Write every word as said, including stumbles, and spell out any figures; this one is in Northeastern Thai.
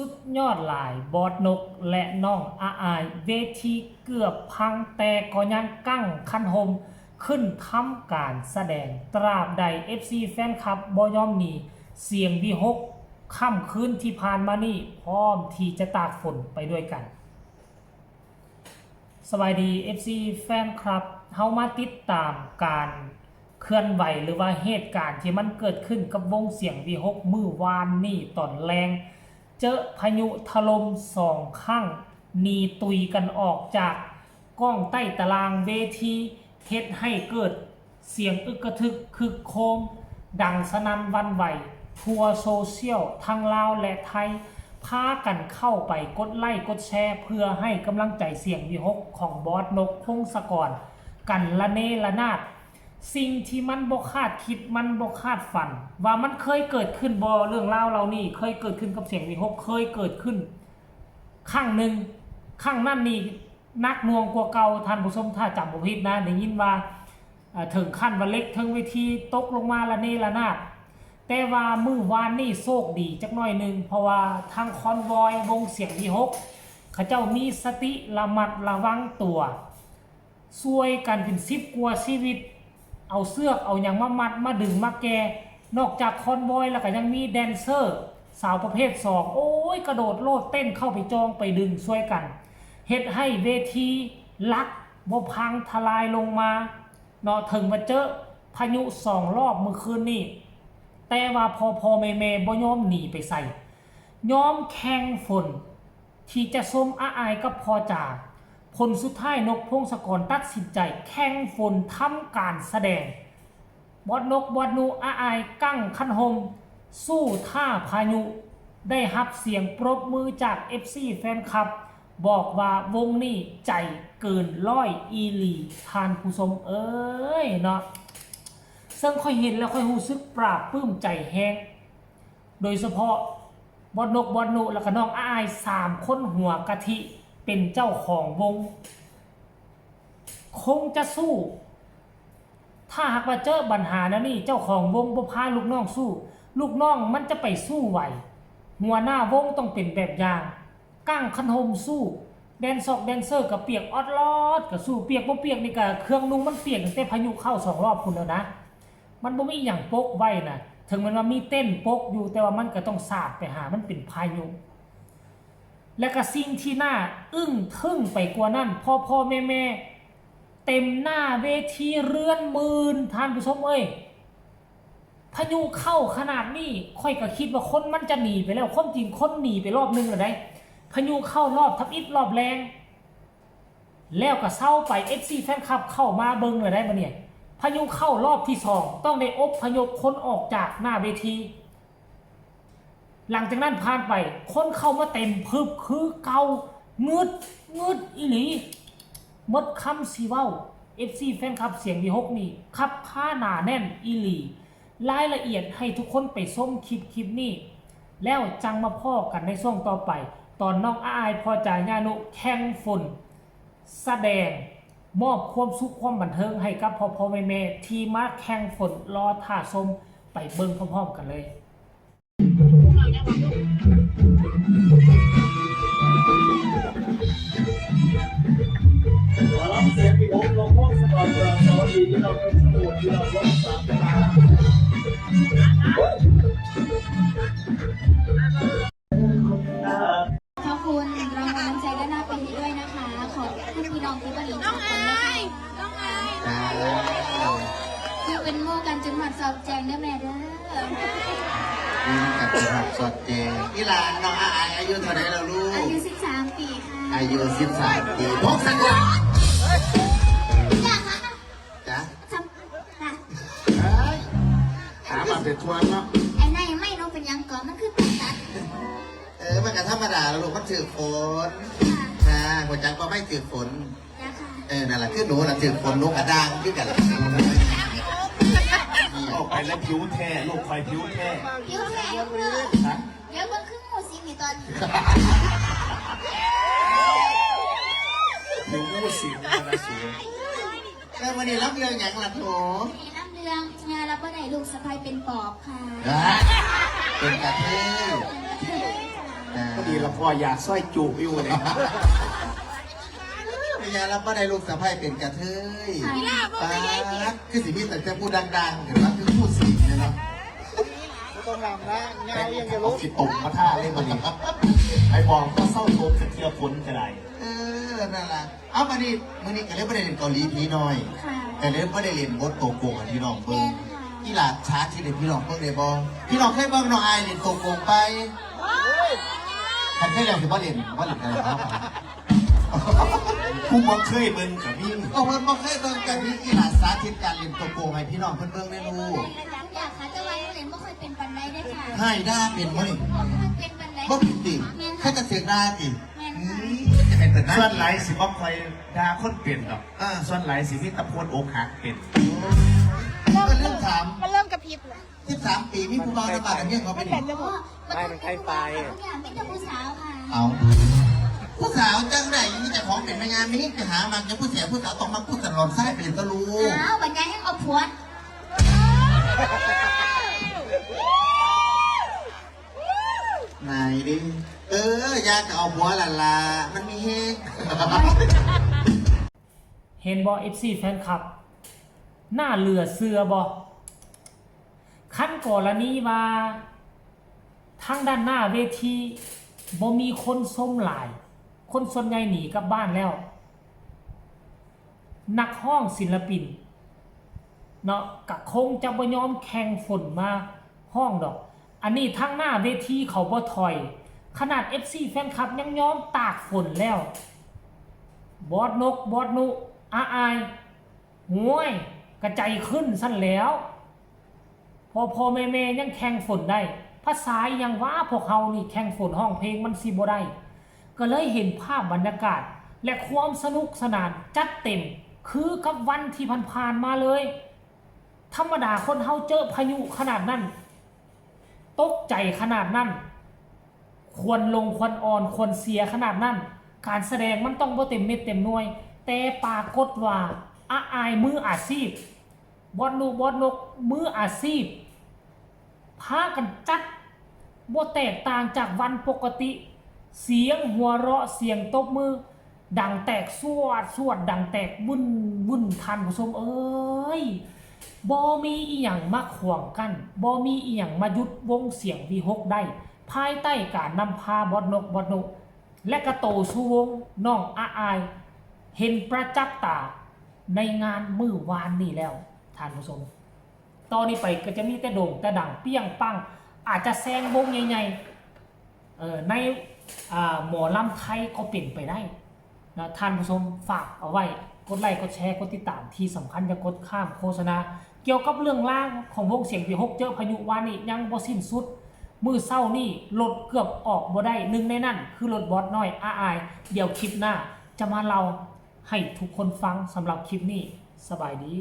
สุดยอดหลายบอสนกและน้องอาอาย เวทีเกือบพังแต่ก็ยังกั้งคันหมขึ้นทำการแสดง ตราบใด เอฟซี แฟนคลับบ่ยอมหนี เสียงวิหกค่ำคืนที่ผ่านมานี้พร้อมที่จะตากฝนไปด้วยกัน สวัสดี เอฟซี แฟนคลับ เฮามาติดตามการเคลื่อนไหวหรือว่าเหตุการณ์ที่มันเกิดขึ้นกับวงเสียงวิหกมื้อวานนี้ตอนแลง เจอพายุถล่มสองครั้ง หนีตุยกันออกจากก้องใต้ตารางเวที เฮ็ดให้เกิดเสียงอึกกระทึกครึกโครม ดังสนั่นหวั่นไหว ทั่วโซเชียลทั้งลาวและไทย พากันเข้าไปกดไลค์กดแชร์เพื่อให้กำลังใจเสียงวิหกของบอสนกพงศกร กันระเนระนาด สิ่งที่มันบ่คาดคิดมันบ่คาดฝัน ว่ามันเคยเกิดขึ้นบ่ เรื่องราวเหล่านี้เคยเกิดขึ้นกับเสียงวิหกเคยเกิดขึ้น ครั้งหนึ่ง ครั้งนั้นนี่หนักหน่วงกว่าเก่า ท่านผู้ชมถ้าจำบ่ผิดนะ ได้ยินว่าเอ่อถึงขั้นว่าเหล็กเทิงเวทีตกลงมาระเนระนาด แต่ว่ามื้อวานนี่โชคดีจักหน่อยหนึ่ง เพราะว่าทางคอนวอยวงเสียงวิหก เขาเจ้ามีสติระมัดระวังตัว ช่วยกันเป็นสิบกว่าชีวิต เอาเชือกเอาหยังมามัดมาดึงมาแก่ นอกจากคอนวอยแล้วก็ยังมีแดนเซอร์ สาวประเภทสอง โอ้ย กระโดดโลดเต้นเข้าไปจองไปดึงช่วยกัน เฮ็ดให้เวทีลักบ่พังทลายลงมา เนาะ ถึงมาเจอพายุสองรอบมื้อคืนนี้ แต่ว่าพ่อพ่อแม่แม่บ่ยอมหนีไปไส ยอมแข่งฝน ที่จะชมอาอายกับพ่อจ๋า ผลสุดท้ายนกพงศกรตัดสินใจแข่งฝนทำการแสดง บอสนก บอสนุ อาอาย กั้งคันหม สู้ท่าพายุ ได้รับเสียงปรบมือจาก เอฟซี แฟนคลับ บอกว่าวงนี้ใจเกินร้อยอีหลี ท่านผู้ชมเอ้ยเนาะ ซึ่งข้อยเห็นแล้วข้อยรู้สึกปลาบปลื้มใจแฮง โดยเฉพาะบอสนก บอสนุ แล้วก็น้องอาอาย สามคนหัวกะทิเป็นเจ้าของวง คงจะสู้ ถ้าหากว่าเจอปัญหาแนวนี้ เจ้าของวงบ่พาลูกน้องสู้ ลูกน้องมันจะไปสู้ไหว หัวหน้าวงต้องเป็นแบบอย่าง กั้งคันหมสู้ แดนซอกแดนเซอร์ก็เปียกออดลอดก็สู้ เปียกบ่เปียกนี่ก็เครื่องนุ่งมันเปียกตั้งแต่พายุเข้าสองรอบพุ้นแล้วนะ มันบ่มีหยังปกไว้นะ ถึงแม้ว่ามีเต็นท์ปกอยู่ แต่ว่ามันก็ต้องสาดไปหา มันเป็นพายุ และก็สิ่งที่น่าอึ้งทึ่งไปกว่านั้น พ่อพ่อแม่แม่เต็มหน้าเวทีเรือนหมื่น ท่านผู้ชมเอ้ย พายุเข้าขนาดนี้ ข้อยก็คิดว่าคนมันจะหนีไปแล้ว ความจริงคนหนีไปรอบหนึ่งแล้วได้ พายุเข้ารอบทำอิฐรอบแลง แล้วก็เซาไป เอฟซี แฟนคลับเข้ามาเบิ่งแล้วได้บัดนี้ พายุเข้ารอบที่สอง ต้องได้อพยพคนออกจากหน้าเวที หลังจากนั้นผ่านไป คนเข้ามาเต็มพึบคือเก่า งึด งึดอีหลี หมดคำสิเว้า เอฟซี แฟนคลับเสียงวิหกนี่ คับคาหนาแน่นอีหลี รายละเอียดให้ทุกคนไปชมคลิปคลิปนี้ แล้วจั่งมาพ้อกันในช่วงต่อไป ตอนน้องอาอาย พ่อจ๋า ย่านุ แข่งฝน แสดง มอบความสุขความบันเทิงให้กับพ่อพ่อแม่แม่ที่มาแข่งฝนรอท่าชม ไปเบิ่งพร้อมๆกันเลย หมอลำเสียงปีหกลงพงศกร เมืองสวัสดี ที่เราเป็นสมุทรที่เราพบสามตา ขอบคุณรางวัลน้ำใจด้านหน้าเวทีด้วยนะคะ ขอบคุณพี่น้องที่วันนี้ทุกคนนะคะ จ้า อยู่เป็นหมู่กันจนหอดซอกแจงเด้อแม่เด้อ นี่กับที่หอดสอดแจงอีหลานน้องอาอายอายุเท่าไหร่แล้วลูก อายุ สิบสาม ปีค่ะ อายุสิบสามปีพกสักหลาน อยากค่ะ จ้ะ ทำค่ะ เฮ้ยถามมาเป็นทวนเนาะ ไอ้นายไม่รู้เป็นยังก่อนมันคือตัดตัด เออมันก็ธรรมดาแล้วลูกมันถือฝนค่ะหัวจักก็ไม่ถือฝน อยากค่ะ เออนั่นแหละคือหนูน่ะถือฝนนกกระด้างคือกัน ออกไปแล้วผิวแท้ลูกคอยผิวแท้ เดี๋ยวแม่ ฮะ เดี๋ยวเบิ่งคือหมูสิมีตอนนี้ ผิวมูสิงนะสู เออวันนี้รับเรื่องหยังล่ะโถ ในลำเรื่องงานรับว่าไหนลูกสะใภ้เป็นปอบค่ะ ฮะเป็นกระเทยนะ พอดี แล้วก็อยากซอยจุอยู่เลย พญารับว่าได้ลูกสะใภ้เป็นกระเทย ค่ะ ป๊าดคือสิมีแต่จะพูดดังๆเห็นว่าคือพูดสิงเลยเนาะ ต้องนำนะเงายังจะ เอา ลุก ขี้ตมมาท่าเล่นมาดิไอ้บองก็เศร้าโศกกระเทือฝนกระได เออนั่นล่ะเอามานี่มื้อนี้ก็เลยไม่ได้เล่นเกาหลีผีน้อย ค่ะ แต่เลยไม่ได้เล่นบทโตโกงให้พี่น้องเบิ่ง แม่นค่ะ พี่หลาดช้าที่เล่นพี่น้องเบิ่งได้บ่พี่น้องเคยเบิ่งน้องอายเล่นโตโกงไปคันเคยแล้วสิบ่เล่นบ่เล่นกันแล้วครับ ผู้บ่เคยเบิ่งกับพี่ ก็เพิ่นบ่เคยเบิ่งกันนี่อีหลาสาธิตการเล่นโตโกงให้พี่น้องเพิ่นเบิ่งได้รู้ อยากค่ะแต่ว่าหนูเล่นบ่ค่อยเป็นปานใดเด้อค่ะ ให้ด่าเป็นบ่นี่ บ่ค่อยเป็นปานใด บ่ผิดติ แม่น แค่ ค่ะ จะเสียงด่าติ แม่น อื ค่ะ มจะเป็นแต่หน้า ส่วนหลายสิบ่ค่อยด่าคนเป็นดอก อ่า ส่วนหลายสิมีแต่คนอกหักเป็น ก็เริ่มถาม มันเริ่มกระพริบแล้ว สิบสามปีมีผู้บ่าวในบ้านอันเนี้ยเขาไป มัน นี่ เป็นเรื่อง บ่บ่ต้องไปไกลค่ะทุกอย่างมีแต่ผู้สาวค่ะ เอาผู้สาวจังได๋มีแต่ของเป็นแม่งานมีจะหามาจะผู้เสียผู้สาวต้องมาผู้ตลอดสายเป็นตะลู อ้าวบัดนี้ให้เอาผัว ไหนดิเอออยากจะเอาผัวหล่ะล่ะมันมีเฮง เห็นบ่ เอฟซี แฟนคลับ หน้าเหลือเชื่อบ่ คันกรณีว่า ทางด้านหน้าเวทีบ่มีคนชมหลาย คนส่วนใหญ่หนีกลับบ้านแล้ว นักฮ้องศิลปิน เนาะก็คงจะบ่ยอมแข่งฝนมาฮ้องดอก อันนี้ทางหน้าเวทีเขาบ่ถอย ขนาด เอฟซี แฟนคลับยังยอมตากฝนแล้ว บอสนก บอสนุ อาอาย โอ้ย กระใจขึ้นซั่นแล้ว พ่อพ่อแม่แม่ยังแข่งฝนได้ ภาษาอีหยังวะ พวกเฮานี่แข่งฝนฮ้องเพลงมันสิบ่ได้ ก็เลยเห็นภาพบรรยากาศ และความสนุกสนานจัดเต็ม คือกับวันที่ผ่านๆมาเลย ธรรมดาคนเฮาเจอพายุขนาดนั้น ตกใจขนาดนั้น ควันลงควันอ่อนควันเสียขนาดนั้น การแสดงมันต้องบ่เต็มเม็ดเต็มหน่วย แต่ปรากฏว่า อาอายมืออาชีพ บอสนุ บอสนก มืออาชีพ พากันจัด บ่แตกต่างจากวันปกติ เสียงหัวเราะ เสียงตบมือ ดังแตกสวดสวด ดังแตกวุ่นวุ่น ท่านผู้ชมเอ้ย บ่มีอีหยังมาขวางกั้น บ่มีอีหยังมาหยุดวงเสียงวีหกได้ ภายใต้การนำพาบอสนก บอสนุ และกะโตสุวงศ์ น้องอาอาย เห็นประจักษ์ตาในงานมื้อวานนี้แล้ว ท่านผู้ชม ต่อนี้ไปก็จะมีแต่โด่งแต่ดังเปรี้ยงปัง อาจจะแซงวงใหญ่ๆ เอ่อ ใน อ่า หมอลำไทยก็เป็นไปได้นะ ท่านผู้ชมฝากเอาไว้ กดไลค์ กดแชร์ กดติดตาม ที่สำคัญอย่ากดข้ามโฆษณา เกี่ยวกับเรื่องราวของวงเสียงวีหกเจอพายุวานนี้ยังบ่สิ้นสุด มื้อเช้านี้รถเกือบออกบ่ได้ หนึ่งในนั้นคือรถบอสน้อยอาอาย เดี๋ยวคลิปหน้าจะมาเล่าให้ทุกคนฟัง สำหรับคลิปนี้ สบายดี